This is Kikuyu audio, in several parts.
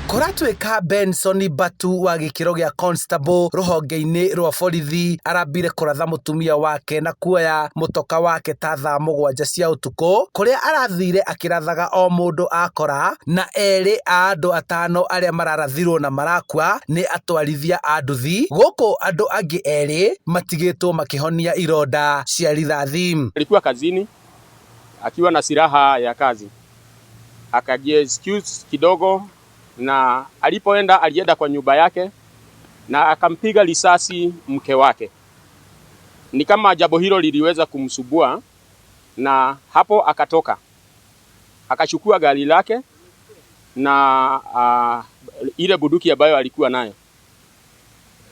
Kũratuĩka Benson Batu wa gĩkĩro gĩa constable rũhonge-inĩ rwa borithi arambire kũratha mũtumia wake na kuoya mũtoka wake ta thaa mũgwanja cia ũtukũ kũrĩa arathire akĩrathaga o mũndũ akora na erĩ a andũ atano arĩa mararathirwo na marakua nĩ atwarithia a nduthi gũkũ andũ angĩ erĩ matigĩtwo makĩhonia ironda cia rithathi. Alikuwa kazini akiwa na silaha ya kazi, akaji excuse kidogo, na alipoenda alienda kwa nyumba yake na akampiga risasi mke wake. Ni kama jambo hilo liliweza kumsumbua, na hapo akatoka akachukua gari lake na ile bunduki ambayo alikuwa nayo.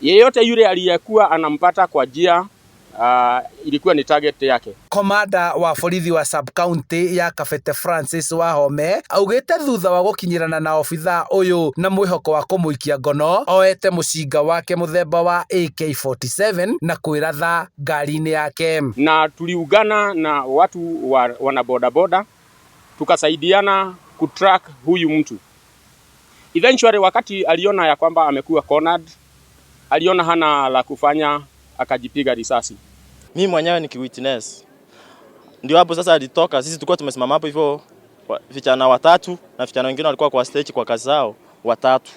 Yeyote yule aliyekuwa anampata kwa njia ilikuwa ni target yake. Komanda wa borithi wa sub county ya Kabete Francis Wahome augĩte thutha wa gũkinyĩrana na obithaa ũyũ na mwĩhoko wa kũmũikia ngono oete mũcinga wake mũthemba wa AK47 na kwĩratha ngari-inĩ yake. Na tuliungana na watu wa wana bodaboda tukasaidiana kutrack huyu mtu. Eventually wakati aliona ya kwamba amekuwa cornered, aliona hana la kufanya, akajipiga risasi. Mimi mwenyewe nikiwitness. Ndio hapo sasa alitoka, sisi tulikuwa tumesimama hapo hivyo vijana watatu na vijana wengine walikuwa kwa stage kwa kazi zao watatu.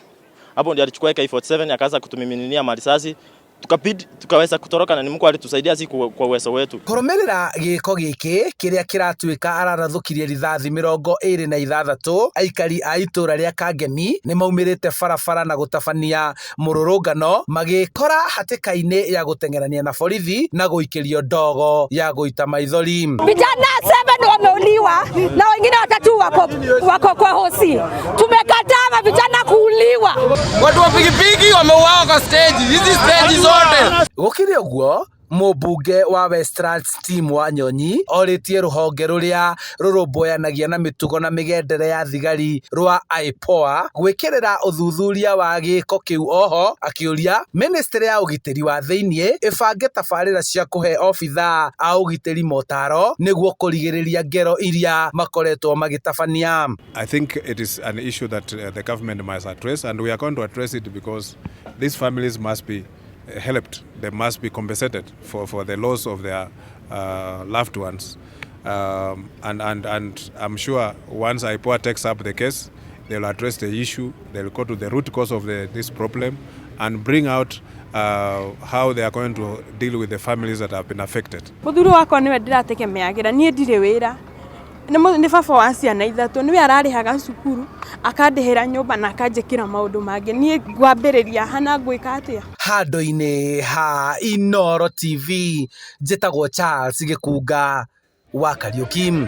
Hapo ndio alichukua AK47 akaanza kutumimininia marisasi, tukabidi tukaweza kutoroka na ni Mungu alitusaidia si kwa uwezo wetu. Kũrũmĩrĩra gĩko gĩkĩ kĩrĩa kĩratuĩka ararathũkirie rithathi 26 aikari a itũra rĩa Kangemi nĩ maumĩrĩte barabara na gũtabania mũrũrũngano magĩkora hatĩka-inĩ ya gũteng'erania na borithi na gũikĩrio ndogo ya gũita maithori. Vijana 7 wameuliwa na wengine watatu wako kwa hosi. Tumekataa vijana kuuliwa. Watu wa pikipiki wameuawa kwa stage, hizi stage zote. Gũkĩrĩ ũguo mũmbunge wa Westlands Tim Wanyonyi orĩtie rũhonge rũrĩa rũrũmbũyanagia na mĩtugo na mĩgendere ya thigari rwa IPOA gwĩkĩrĩra ũthuthuria wa gĩko kĩu oho akĩũria ministry ya ũgitĩri wa thĩiniĩ ĩbange tabarĩra cia kũhe obithaa a ũgitĩri motaro nĩguo kũrigĩrĩria ngero iria makoretwo magĩtabania. I think it is an issue that the government must address, and we are going to address it because these families must be helped. They must be compensated for the loss of their loved ones. And I'm sure once IPOA takes up the case, they'll address the issue, they'll go to the root cause of this problem and bring out how they are going to deal with the families that have been affected. Muthuri wakwa niwe ndĩrategemeagĩra niĩ ndirĩ wĩra nĩ baba wa ciana ithatũ nĩwe ararĩhaga cukuru akandĩhĩra nyũmba na akanjĩkĩra maũndũ mangĩ niĩ ngwambĩrĩria hana ngwĩka atĩa. Handũ-inĩ ha Inooro TV njĩtagwo Charles Gĩkunga wa Kariũki.